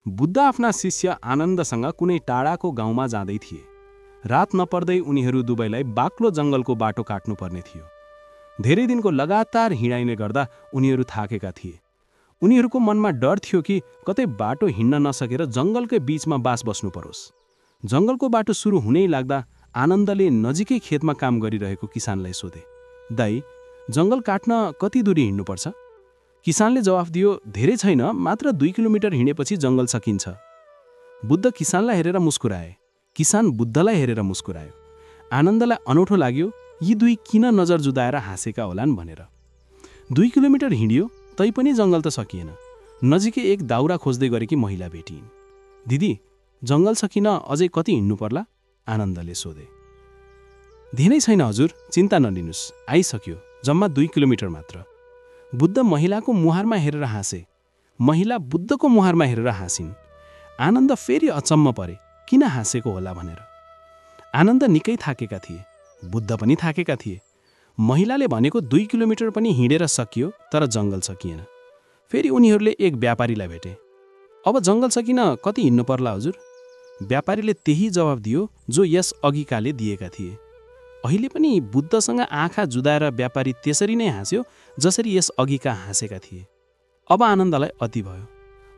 बुद्ध आफ्ना शिष्य आनन्दसँग कुनै टाढाको गाउँमा जाँदै थिए। रात नपर्दै उनीहरू दुवैलाई बाक्लो जङ्गलको बाटो काट्नुपर्ने थियो। धेरै दिनको लगातार हिँडाइले गर्दा उनीहरू थाकेका थिए। उनीहरूको मनमा डर थियो कि कतै बाटो हिँड्न नसकेर जङ्गलकै बीचमा बास बस्नु परोस्। जङ्गलको बाटो सुरु हुनै लाग्दा आनन्दले नजिकै खेतमा काम गरिरहेको किसानलाई सोधे, दाइ, जङ्गल काट्न कति दूरी हिँड्नुपर्छ? किसानले जवाफ दियो, धेरै छैन, मात्र 2 किलोमिटर हिँडेपछि जङ्गल सकिन्छ। बुद्ध किसानलाई हेरेर मुस्कुराए। किसान बुद्धलाई हेरेर मुस्कुरायो। आनन्दलाई अनौठो लाग्यो, यी दुई किन नजर जुदाएर हाँसेका होलान् भनेर। 2 किलोमिटर हिँडियो, तैपनि जङ्गल त सकिएन। नजिकै एक दाउरा खोज्दै गरेकी महिला भेटिन्। दिदी, जङ्गल सकिन अझै कति हिँड्नु पर्ला? आनन्दले सोधे। धेरै छैन हजुर, चिन्ता नलिनुस्, आइसक्यो, जम्मा 2 किलोमिटर मात्र। बुद्ध महिलाको मुहारमा हेरेर हाँसे। महिला बुद्धको मुहारमा हेरेर हाँसिन्। आनन्द फेरि अचम्म परे, किन हाँसेको होला भनेर। आनन्द निकै थाकेका थिए, बुद्ध पनि थाकेका थिए। महिलाले भनेको 2 किलोमिटर पनि हिँडेर सकियो, तर जङ्गल सकिएन। फेरि उनीहरूले एक व्यापारीलाई भेटे। अब जङ्गल सकिन कति हिँड्नु पर्ला हजुर? व्यापारीले त्यही जवाफ दियो जो यस अघिकाले दिएका थिए। अहिले पनि बुद्धसँग आँखा जुदाएर व्यापारी त्यसरी नै हाँस्यो जसरी यस अघिका हाँसेका थिए। अब आनन्दलाई अति भयो।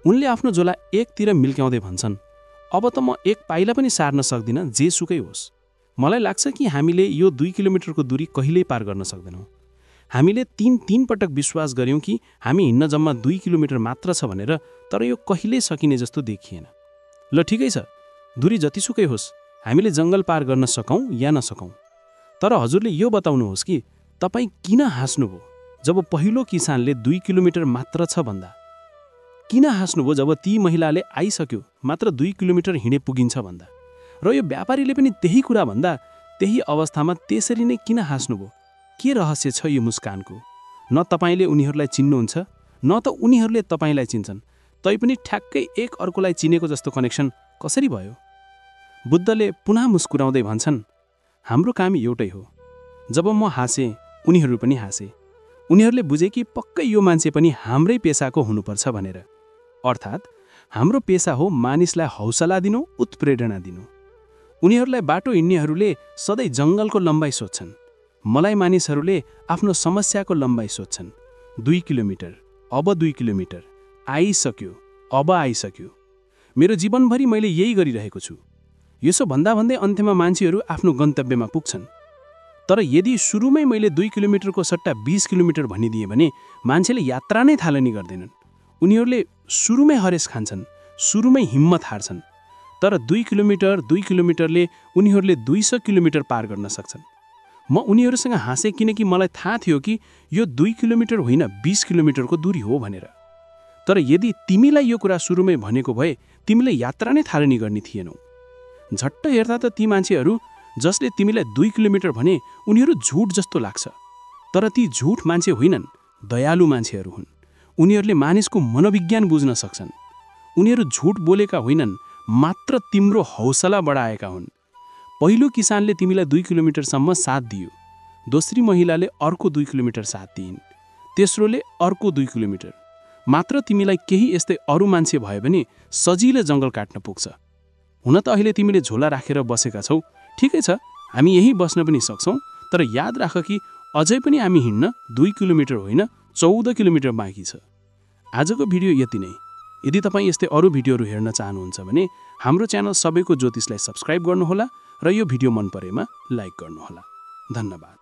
उनले आफ्नो झोला एकतिर मिल्क्याउँदै भन्छन्, अब त म एक पाइला पनि सार्न सक्दिनँ, जेसुकै होस्। मलाई लाग्छ कि हामीले यो 2 किलोमिटरको दूरी कहिल्यै पार गर्न सक्दैनौँ। हामीले 3 पटक विश्वास गर्यौँ कि हामी हिँड्न जम्मा 2 किलोमिटर मात्र छ भनेर, तर यो कहिल्यै सकिने जस्तो देखिएन। ल ठिकै छ, दूरी जतिसुकै होस्, हामीले जङ्गल पार गर्न सकौँ या नसकौँ। तर हजुरले यो बताउनुहोस् कि तपाईँ किन हाँस्नुभयो जब पहिलो किसानले 2 किलोमिटर मात्र छ भन्दा? किन हाँस्नुभयो जब ती महिलाले आइसक्यो, मात्र 2 किलोमिटर हिँडे पुगिन्छ भन्दा? र यो व्यापारीले पनि त्यही कुरा भन्दा त्यही अवस्थामा त्यसरी नै किन हाँस्नुभयो? के रहस्य छ यो मुस्कानको? न तपाईँले उनीहरूलाई चिन्नुहुन्छ, न त उनीहरूले तपाईँलाई चिन्छन्, तैपनि ठ्याक्कै एक अर्कोलाई चिनेको जस्तो कनेक्सन कसरी भयो? बुद्धले पुनः मुस्कुराउँदै भन्छन्, हाम्रो काम एउटै हो। जब म हाँसेँ, उनीहरू पनि हाँसे। उनीहरूले बुझे कि पक्कै यो मान्छे पनि हाम्रै पेसाको हुनुपर्छ भनेर। अर्थात् हाम्रो पेसा हो मानिसलाई हौसला दिनु, उत्प्रेरणा दिनु। उनीहरूलाई बाटो हिँड्नेहरूले सधैँ जङ्गलको लम्बाइ सोध्छन्। मलाई मानिसहरूले आफ्नो समस्याको लम्बाइ सोध्छन्। 2 किलोमिटर, अब 2 किलोमिटर, आइसक्यो, अब आइसक्यो। मेरो जीवनभरि मैले यही गरिरहेको छु। यसो भन्दा भन्दै अन्त्यमा मान्छेहरू आफ्नो गन्तव्यमा पुग्छन्। तर यदि सुरुमै मैले 2 किलोमिटरको सट्टा 20 किलोमिटर भनिदिएँ भने मान्छेले यात्रा नै थालनी गर्दैनन्। उनीहरूले सुरुमै हरेस खान्छन्, सुरुमै हिम्मत हार्छन्। तर 2 किलोमिटरले उनीहरूले 200 किलोमिटर पार गर्न सक्छन्। म उनीहरूसँग हाँसेँ किनकि मलाई थाहा थियो कि यो 2 किलोमिटर होइन, 20 किलोमिटरको दूरी हो भनेर। तर यदि तिमीलाई यो कुरा सुरुमै भनेको भए तिमीले यात्रा नै थालनी गर्ने थिएनौ। झट्ट हेर्दा त ती मान्छेहरू जसले तिमीलाई 2 किलोमिटर भने उनीहरू झुट जस्तो लाग्छ। तर ती झुट मान्छे होइनन्, दयालु मान्छेहरू हुन्। उनीहरूले मानिसको मनोविज्ञान बुझ्न सक्छन्। उनीहरू झुट बोलेका होइनन्, मात्र तिम्रो हौसला बढाएका हुन्। पहिलो किसानले तिमीलाई 2 किलोमिटरसम्म साथ दियो। दोस्री महिलाले अर्को 2 किलोमिटर साथ दिइन्। तेस्रोले अर्को 2 किलोमिटर। मात्र तिमीलाई केही यस्तै अरू मान्छे भयो भने सजिलै जङ्गल काट्न पुग्छ। हुन त अहिले तिमीले झोला राखेर बसेका छौ, ठिकै छ, हामी यही बस्न पनि सक्छौँ। तर याद राख कि अझै पनि हामी हिँड्न 2 किलोमिटर होइन, 14 किलोमिटर बाँकी छ। आजको भिडियो यति नै। यदि तपाईँ यस्तै अरू भिडियोहरू हेर्न चाहनुहुन्छ भने हाम्रो च्यानल सबैको ज्योतिषलाई सब्स्क्राइब गर्नुहोला र यो भिडियो मन परेमा लाइक गर्नुहोला। धन्यवाद।